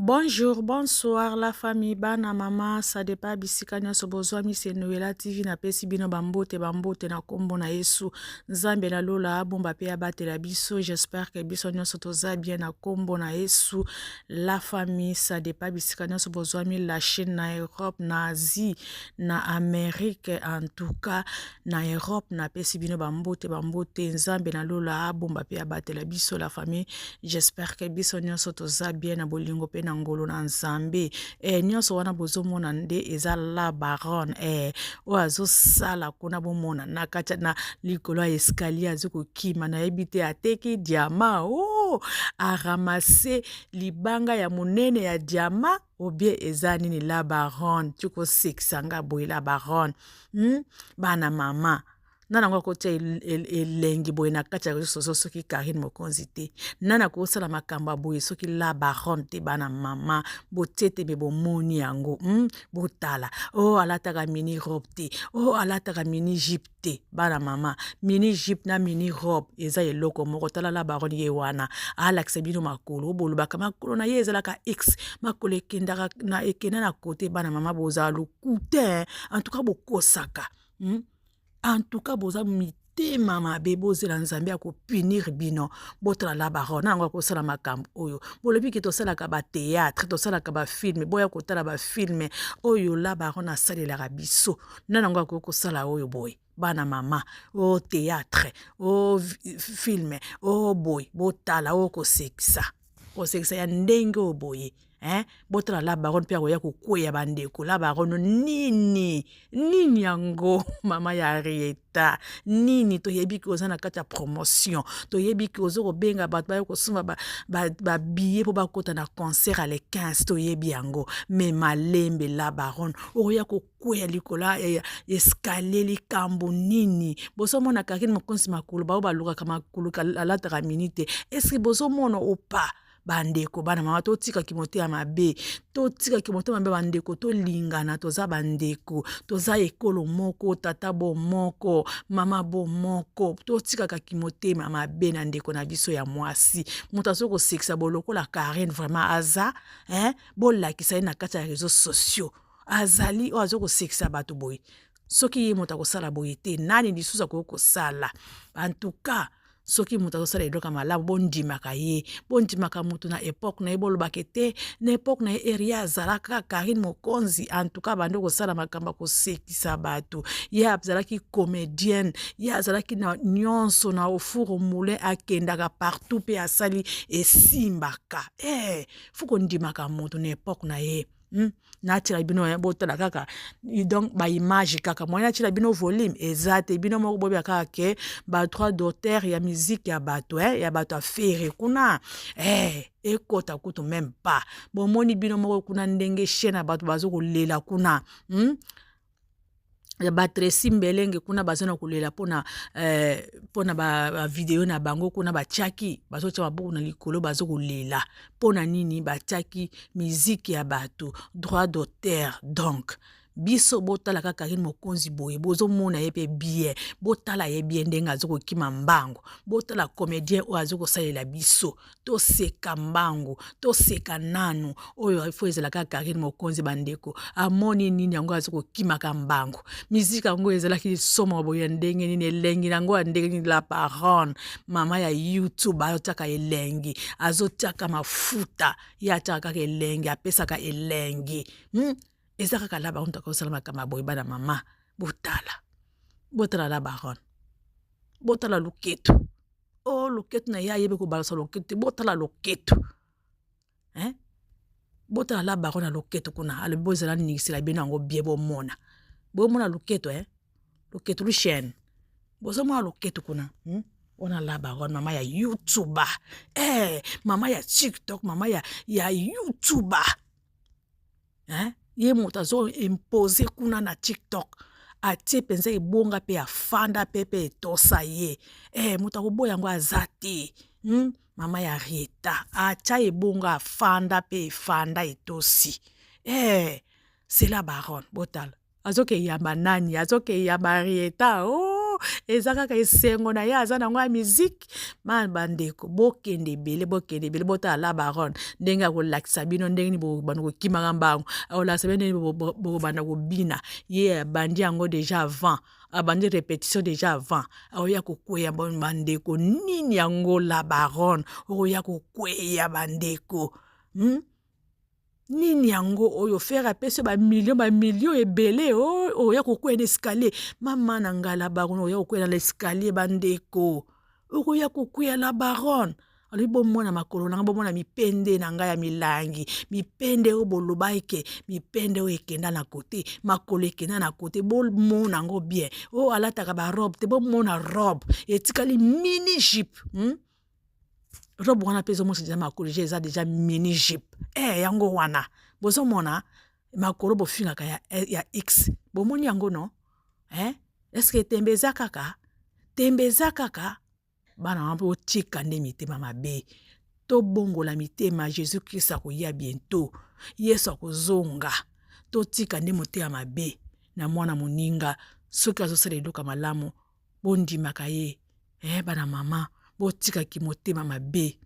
Bonjour, bonsoir la famille, bana mama, ça dépend bisika nyonso bozwami se Noela TV napesi bino bambote bambote na kombo na Yesu. Nzambe na lola abomba pe abatela biso. J'espère que biso nyonso toza bien na kombo na Yesu. La famille, ça dépend bisika nyonso bozwami la Chine na Europe, na Asie, na Amérique en tout cas na Europe napesi bino bambote bambote. Nzambe na lola abomba pe abatela biso la famille. J'espère que biso nyonso toza bien na bolingo pe na ngolo na Nzambe. Eh, nyonso wana bozomona nde eza la baronne eh, oyo azosala kuna bomona na kati na likolo ya escalier azo kokima, nayebi te ateki diama oh, aramase libanga ya monene ya diama obie eza nini la baronne tikosekisa nga boye la baronne Bana mama nani yango akotia elengi boye na kati ya réseau sociaux soki Karine Mokonzi te? Nani akosala makambo ya boye soki la baronne te? Bana mama botie tembe, bomoni yango, Botala oh, alataka mini robe te, oh, alataka mini jupe te. Bana mama, mini jupe na mini robe eza eloko moko. Tala la baronne ye wana alakisa bino makolo, bolobaka makolo na ye ezalaka x, makolo ekendaka na ekenda na kote. Bana mama bozala lokuta, en tout cas bokosaka, En tout cas boza mitema mabe, bozela Nzambe akopunir bino. Botala la baronne yango akosala makambo oyo bolobi ke tosalaka bathéâtre, tosalaka bafilm. Boya kotala bafilm oyo la baronne asalelaka biso. Nani yango akoki kosala oyo boye? Bana mama, o théâtre, o film o boye, botala oyo kosekisa kosekisa ya ndenge oyo boye, hein? Botala la baronne mpe akoya kokweya. Bandeko, la baronne nini nini yango, mama ya Rieta nini? Toyebi ke oza na kati ya promotion, toyebi ke oza kobenga bato baya kosomba babillet mpo bakota na concert ya le 15, toyebi yango. Me malembe, la baronne, okoya kokweya likolo ya escalier, likambo nini? Bozomona Karine Mokonzi makolo, bao balukaka makolo, alataka mini te. Eske bozomona opa? Bandeko, bana mama, totikaki motema mabe, totikaki motema mabe. Bandeko, tolingana, toza bandeko, toza ekolo moko, tata bo moko, mama bo moko. Totikaka motema mabe na ndeko na biso ya mwasi. Moto azoki kosekisa bo lokola Karine vraiment aza, hein? Bolakisa ye na kati ya réseaux sociaux, azali oyo azoki kosekisa bato boye. Soki ye moto akosala boye te, nani lisusu akoki kosala? En tout cas soki moto azosala eloko ya malamu, bondimaka ye, bondimaka moto na époque na ye. Bolobaka te na époque na ye eria azalaka Karine Mokonzi. En tout cas bandi kosala makambo ya kosekisa bato. Ye azalaki comédienne, ye azalaki na nyonso na au four au moulin, akendaka partout mpe asali esimbaka. Faut kondimaka moto na époque na ye, Natiela bino, botala kaka donc baimage kaka, moyen natiela bino volume eza te. Bino moko boyeba kaka ke badroit d'auteur ya musique ya bato, ya bato afere kuna, ekota kutu même pas. Bomoni bino moko kuna ndenge chaîne ya bato baza kolela kuna, Ya batresi mbelenge kuna baza na kolela mpona bavideo na bango kuna batiaki, bazotia maboko na likolo, baza kolela mpona nini batiaki miziki ya bato, droit d'auteur. Donc biso botala kaka Karine Mokonzi boye, bozomona ye mpe bien, botala ye bien ndenge aza kokima mbango. Botala comédien oyo aza kosalela biso, toseka mbangu, toseka nanu. Oyo faut ezala kaka Karine Mokonzi. Bandeko, amoni nini yango aza kokimaka mbangu? Miziki yango ezalaki somo boye ya ndenge nini? Elengi yango ya ndenge nini? La baronne, mama ya YouTube, azotiaka elengi, azotiaka mafuta, ye atiaka kaka elengi, apesaka elengi, Eza kaka la baronne akosala makambo ya boye. Bana mama, botala, botala la baronne, botala loketo o oh, loketo na ye ayebi kobalasa loketo te. Botala loketo, hein? Botala la baronne na loketo kuna, alobi bozala ningisela bino yango bien, bomona, bomona loketo, hein? Loketo lu chaîne, bozomona loketo kuna, Wana la baronne, mama ya YouTube, mama ya TikTok, mama ya YouTube, hein? Ye moto azo impose kuna na TikTok, atie mpenza ebonga mpe afanda mpe etosa ye, moto akoboya yango aza te, Mama ya Rieta atya ebonga, afanda mpe efanda etosi, C'est la baronne. Botala azoke yamba nani, azoke yamba Rieta, oh! Eza kaka esengo na ye aza nango ya miziki. Ma bandeko, bokende ebele, bokende ebele, botala la baronne ndenge akolakisa bino ndenge nini bokobanda kokimaka mbangu, akolakisa bino ndenge nini bokobanda kobina. Ye abandi yango deja avant, abandi repetition deja avant, akoya kokweya. Bandeko, nini yango la baronne okoya kokweya bandeko, Nini yango oyo Ferre apesi yo bamilio bamilio ebele, oya kokweya na escalier? Mama na ngai la baronne, oya kokweya na escalier bandeko, okoya kokweya la baronne. Alobi bomona makolo na ngai, bomona mipende na ngai ya milangi, mipende oyo boloba eke mipende oyo ekenda na kote, makolo ekenda na kote, bomona yango bien. Oyo alataka barobe te, bomona robe etikali mini jupe, Robe wana mpe ezomonisa deja makolo, deja eza deja mini jupe. Yango wana bozomona makolo bofingaka ya x, bomoni yango no? Eske tembe eza kaka? Tembe eza kaka? Bana wana mpe botika nde mitema mabe, tobongola mitema. Jésus Christ akoya bientôt, Yesu akozonga. Totika nde motema mabe na mwana moninga. Soki azosala eloko ya malamu, bondimaka ye. Bana mama, botikaki motema mabe,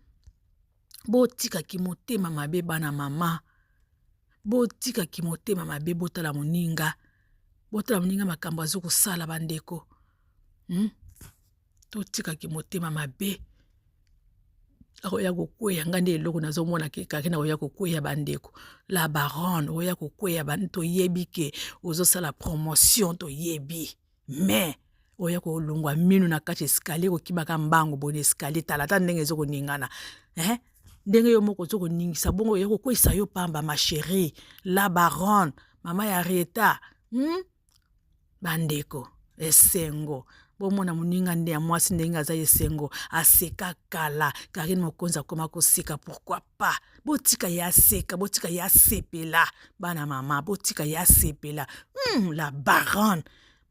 botikaki motema mabe. Bana mama, botikaki motema mabe. Botala moninga, botala moninga makambo azo kosala bandeko, Totikaki motema mabe. Akoya kokweya, ngai nde eloko nazomona ke kake na koya kokweya bandeko. La baronne oya kokweya, toyebi ke ozosala promotion, toyebi, mais oya kolongwa minu na kati escalier, kokimaka mbangu boye na escalier, tala ata ndenge ezokoningana, eh? Ndenge yo moko ozo koningisa bongo, oya kokweyisa yo pamba. Ma chérie la baronne, mama ya Rieta, Bandeko, esengo bomona moninga nde ya mwasi ndenge aza esengo, aseka kala. Karine Mokonzi akoma koseka, pourquoi pas? Botika ye aseka, botika ye asepela. Bana mama, botika ye asepela. La baronne,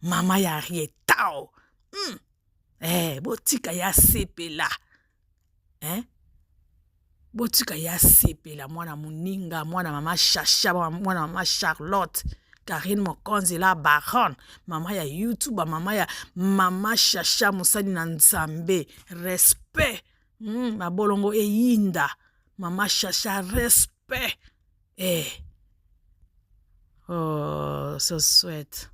mama ya Rietao, Botika ye asepela, Botika ye asepela. Mwana moninga, mwana mama Chacha, mwana mama Charlotte, Karine Mokonzi la baronne, mama ya YouTube, mama ya mama Chacha, mosali na Nzambe, respect. Mabolongo eyinda, mama Chacha, respect. Oh, so sweet.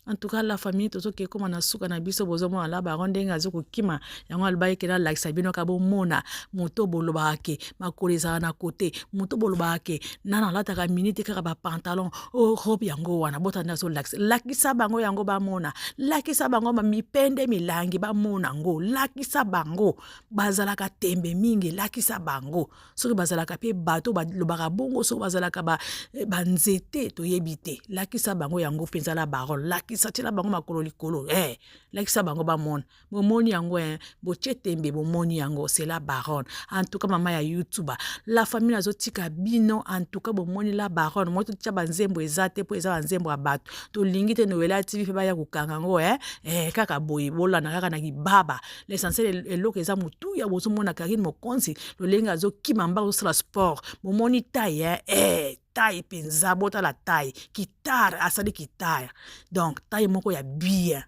En tout cas la famille, tozoki ekóma na suka na biso. Bozomona la baron ndenge azokokima yango, aloba eke nalakisa bino ka bomona moto bolobaka ke makolo ezala na kote, moto bolobaka ke nana alataka mini te, kaka bapantalon o robe. Yango wana bota nde azolakisa, lakisa bango yango bamona, lakisa bango mipende milangi bamona yango, lakisa bango bazalaka tembe mingi, lakisa bango soki bazalaka mpe bato balobaka bongo, soki bazalaka banzete toyebi te. Lakisa bango yango mpenza la baronne, lakisa, tiela bango makolo likolo, lakisa bango bamona. Bomoni yango, botie tembe, bomoni yango, c'est la baronne. En tout cas mama ya YouTube, la famille, nazotika bino. En tout cas bomoni la baronne, moi totia banzembo eza te, mpo eza banzembo ya bato, tolingi te Noela TV mpe baya kokanga yango, kaka boye bolanda kaka na kibaba. L'essentiel, eloko eza motuya, bozomona Karine Mokonzi lolenge azokima mbango, azosala sport. Bomoni taille, taille mpenza, botala taille kitare, asali kitare, donc taille moko ya bien.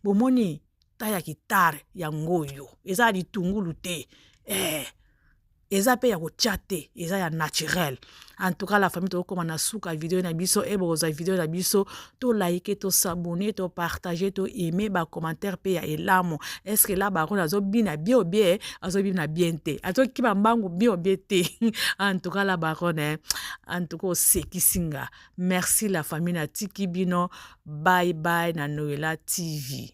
Bomoni taille ya kitare yango oyo, eza ya litungulu te, eza mpe ya kotia te, eza ya naturel. En tout cas la famille, tokokoma na suka video na biso. Bokozwa video na biso, tolike, tos'abonner, topartager, toaimer, bacommentaire mpe ya elamu. Est ce que la baronne azobina bien ou bien azobina bien te, azokima mbangu bien ou bien te? En tout cas la baronne, en tout cas osekisi nga. Merci la famille, natiki bino, bye bye na Noela TV.